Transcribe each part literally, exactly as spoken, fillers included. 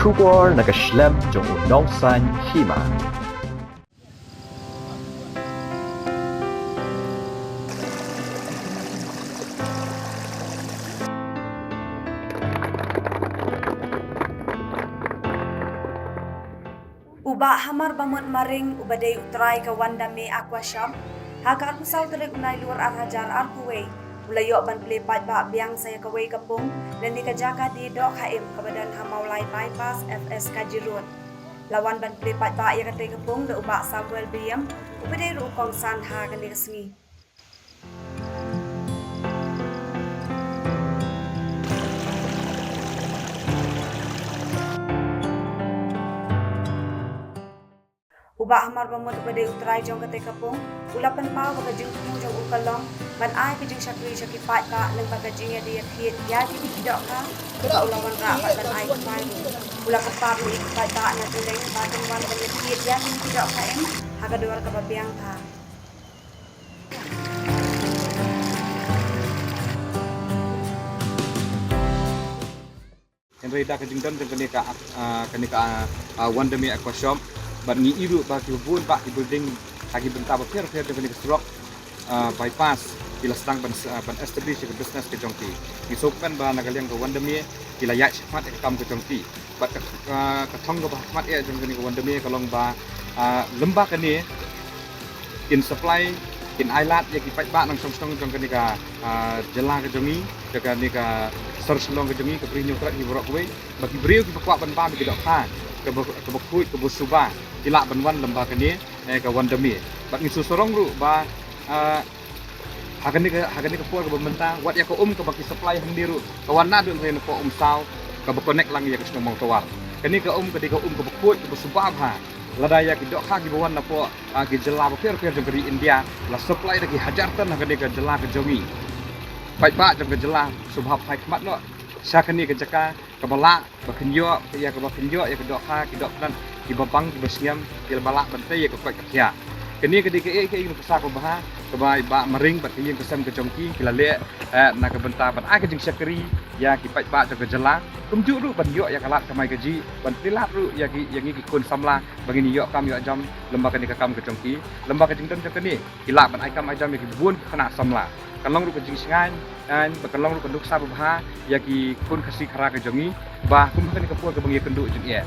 Khubor na ka shlem jong u nongsan hima. U Bah Hamar Bamut Maring, uba dei u trai ka Wandame Aqua Shop, ha ka arphew saw tarik u Nailur ar hajar arphew wei, u la ïoh ban plie paidbah biang sa ïa kawei ka pung lane ka jaka die dohkha im kaba don ha Mawlai Bypass, F S Kaji Road. La wan ban plie paidbah ïa katei ka pung da u Bah Samuel Biam, uba dei ruh u kongsan ha kane ka sngi. U Bah Hamar Bamut, uba dei u trai jong katei ka pung, u la pynpaw ba ka jingthmu jong u ka long ban ai ka jingshakri sha ki paidbah lyngba ka jingïadie ïathied ïa kine ki dohkha, bad u la wanrah bad ban ai kyrpad ruh, u la kyrpad ruh ïa ki paidbah na Jylliew ba kin wan ban ïathied ïa kine ki dohkha im ha ka dor kaba biang bha. Hynrei da ka jingdon jong kane ka, ah, kane ka, ah, Wandame Aqua Shop, bad ngi ïohi ruh ba ki bun bah ki building ha ki bynta bapher bapher jong kane ka surok, ah, bypass, ki la sdang ban, ah, ban establish ka business ka jong ki. Ngi sngewkmen ba na ka liang ka Wandame ki la ïaid shakhmat ïa ka kam ka jong ki. Bad ka, ah, ka thong kaba hakhmat eh jong kane ka Wandame ka long ba, ah, lyngba kane kin supply, kin ailad ïa ki paidbah nongshong shnong jong kane ka, ah, jylla ka jong ngi, jong kane ka sor Shillong ka jong ngi, ka Bri Hynñiewtrep hi baroh kawei, ba ki briew kiba kwah ban bam ïa ki dohkha kaba, kaba khuid, kaba suba, ki lah ban wan lyngba kane, eh, ka Wandame. Bad ngi sngewsarong ruh ba, ah, ha kane ka, ha kane ka por kaba mynta, wat ïa ka um kaba ki supply hangne ruh ka wan naduh hynrei napoh Umsaw kaba connect lang ïa ka shnong Mawtawar. Kane ka um ka dei ka um kaba khuid, kaba suba bha. Lada ïa ki dohkha kiba wan napoh, ah, ki jylla bapher bapher jong ka ri India la supply da ki hajar ton ha kane ka jylla ka jong ngi, paidbah jong ka jylla sngewbha phai khmat noh sha kane ka jaka kaba lah ba kin ïoh ïa kaba kin ïoh ïa ka dohkha, ki dohkha kiba bang kiba sngem, kiba lah ban tei ïa ka koit ka khiah. Kane ka dei kaei kaei ka nuksa kaba bha kaba i Bah Maring bad ka ïing ka sem ka jong ki ki la leh, eh, na ka bynta ban ai ka jingshakri ïa ki paidbah jong ka jylla, kumjuh ruh ban ïoh ïa ka lad kamai kajih, ban pynlait ruh ïa ki, ïa ngi ki khun samla ba ngin ïoh kam ïoh jam lyngba kane ka kam ka jong ki. Lyngba ka jingdon jong kane ki lah ban ai kam ai jam ïa ki bun ki khynnah samla. Kan long ruh ka jingshngaiñ, aiñ, bad kan long ruh ka nuksa babha ïa ki khun Khasi Khara ka jong ngi ba kum ha kane ka por kaba ngi ïakynduh jingeh,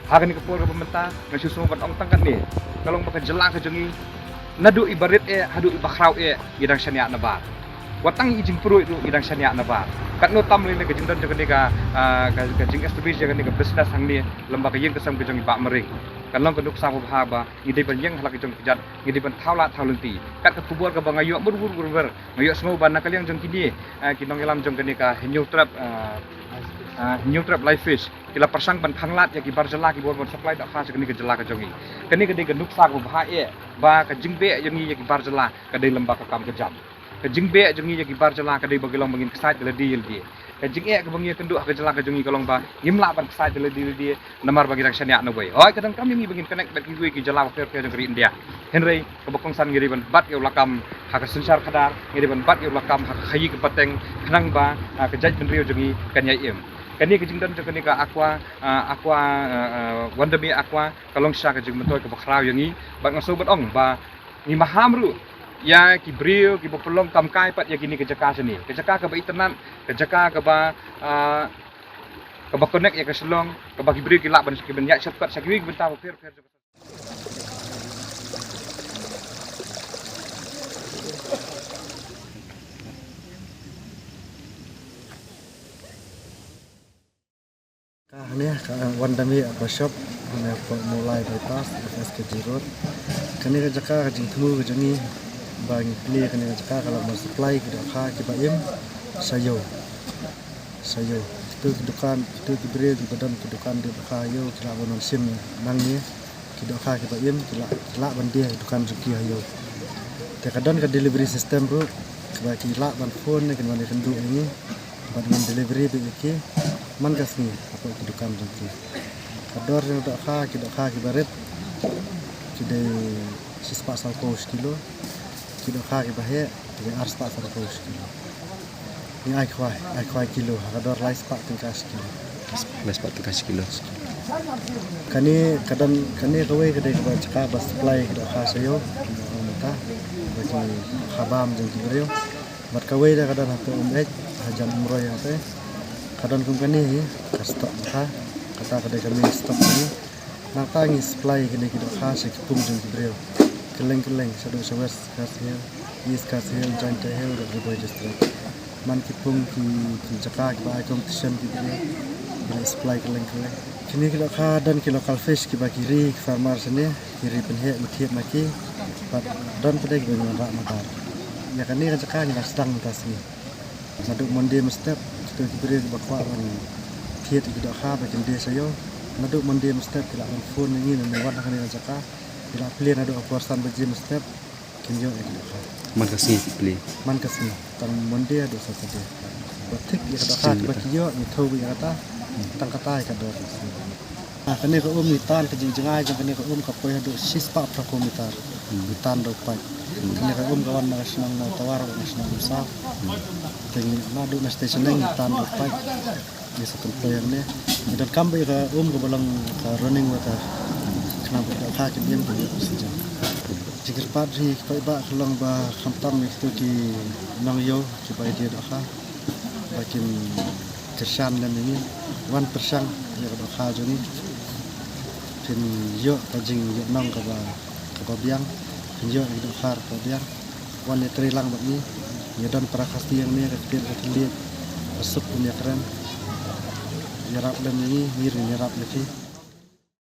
ha kane ka por kaba mynta, nga shu sngew ban ong tang katne, ka long ba ka jylla ka jong ngi naduh i barit eh haduh i bakhraw eh ngi dang shaniah nabar. Wat tang i jingpruid ruh ngi dang shaniah nabar. Katno tam lei lei ka jingdon jong kane ka, ah, ka, ka jingestablish jong kane ka business hangne lyngba ka ïing ka sem ka jong i Bah Maring. Kan long ka nuksa babha ba ngi dei ban ïeng ha la ka jong ka kjat, ngi dei ban thaw lad thaw lynti. Kat ka khubor kaba nga ïoh mur mur mur mur, nga ïohsngew ba na ka liang jong kine, eh, ki nongïalam jong kane ka Hynñiewtrep, eh, eh, Hynñiewtrep Live Fish ki la pyrshang ban phanglad ïa ki bar jylla kiba wan ban supply dohkha sha kane ka jylla ka jong ngi. Kane ka dei ka nuksa kaba bha eh ba ka jingbeh jong ngi ïa ki bar jylla ka dei lyngba ka kam ka jam. Ka jingbeh jong ngi ïa ki bar jylla ka dei ba ki long ba ngin ksaid da lade ïa lade. Ka jingeh kaba ngi ïakynduh ha ka jylla ka jong ngi ka long ba ngim lah ban ksaid da lade ïa lade namar ba ngi dang shaniah nawei. Hooid, ka donkam ïa ngi ba ngin connect bad kiwei ki jylla bapher bapher jong ka ri India. Hynrei kaba kongsan ngi dei ban bat ïa u lakam ha ka synshar khadar, ngi dei ban bat ïa u lakam ha ka khaïi ka pateng, khnang ba, ah, ka jaitbynriew jong ngi kan ïai im. Kane ka jingdon jong kane ka Aqua, ah, Aqua, ah, ah, Wandame Aqua ka long shisha ka jingmyntoi kaba khraw ïa ngi. Bad nga sngew ban ong ba ngi maham ruh ïa ki briew kiba pynlong kam kai pat ïa kine ka jaka shane, ka jaka kaba itynnad, ka jaka kaba, ah, kaba connect ïa ka Shillong, kaba ki briew ki lah ban, ki ban ïaid shortcut sha kiwei ki bynta bapher bapher. Ka hangne ka Wandame Aqua Shop, hangne hapoh Mawlai Bypass, F S K G Road. Kane ka jaka ka jingthmu ka jong ngi ba ngi plie kane ka jaka ka long ban supply ki dohkha kiba im sha ïew. Sha ïew. Kito ki dukan, kito ki briew kiba don ki dukan die dohkha ha ïew ki lah ban wan shim nangne ki dohkha kiba im, ki lah, ki lah ban die ha ki dukan jong ki ha ïew. Te ka don ka delivery system ruh, kaba ki lah ban phone ne kin wan ïakynduh ïa ngi bad ngin delivery beit ïa ki man ka sngi hapoh ki dukan jong ki. Ka dor jong dohkha, ki dohkha kiba rit ki dei shispah sawphew shi kilo, ki dohkha kiba heh ki dei arspah sawphew shi kilo. Ngi ai khwai, ai khwai kilo ha ka dor laispah tyngka shi kilo. Lai spah tyngka shi kilo. Kane ka don, kane kawei ka dei kaba jaka ba supply ki dohkha sha ïew. Mynta ba ki dohkha bam jong ki briew. Bad kawei da ka don hapoh Umeit, hajan Umroi hangtei. Ka don kum kane hi ka stock dohkha. Kata ka dei ka main stock kane. Nangta ngi supply kine ki dohkha sha ki pung jong ki briew. Kylleng kylleng, shaduh sha West Khasi Hills, East Khasi Hills, Jaintia Hills, bad Ri Bhoi District. Man ki pung ki, ki jaka kiba ai competition ki briew, ki la supply kylleng kylleng. Kine ki dohkha don ki local fish kiba ki ri ki farmer shane, ki ri pynheh, ngi thied ma ki. Bad don pat de kiba ngi wanrah na bar. Ïa kane ka jaka ngi la sdang mynta sngi. Naduh Monday mynstep, kito ki briew kiba kwah ban thied ïa ki dohkha ba kin die sha ïew. Naduh Monday mynstep ki lah ban phone ïa ngi, lane wan ha kane ka jaka. Ki lah plie naduh ka por san baje mynstep, kin ïoh ïa ki dohkha. Man ka sngi ki plie? Man ka sngi, tang Monday haduh Saturday. Ba thik ïa ka dohkha kiba ki ïoh, ngi thew ïa kata. Tang kata ïa ka dor. Ah, kane ka um ngi tan, ka jingjngai jong kane ka um ka poi haduh shispah phraphew meter. Ngi tan da u paip. Kane ka um ka wan na ka shnong Mawtawar, na shnong Umsaw. Te ngi naduh na station ngi tan da u paip. Ngi sa pynpoi hangne. Ngi donkam ba ïa ka um kaba long ka running water. Khnang ba ki dohkha kin im, kin ïoh oxygen. Jingkyrpad jong ngi ki paidbah ka long ba khamtam ïa kito ki nongïew kiba ïadie dohkha ba kin kyrshan lem ïa ngi, wan pyrshang ïa ka dohkha jong ngi. Phin ïoh ka jingïohnong kaba, kaba biang, phin ïoh ïa ka dohkha kaba biang. Wan ïatreilang bad ngi, ngi don para Khasi hangne, ka ktien ka thylliej, ka suk ban ïakren. Ïarap lem ïa ngi, ngi ruh ngin ïarap ïa phi.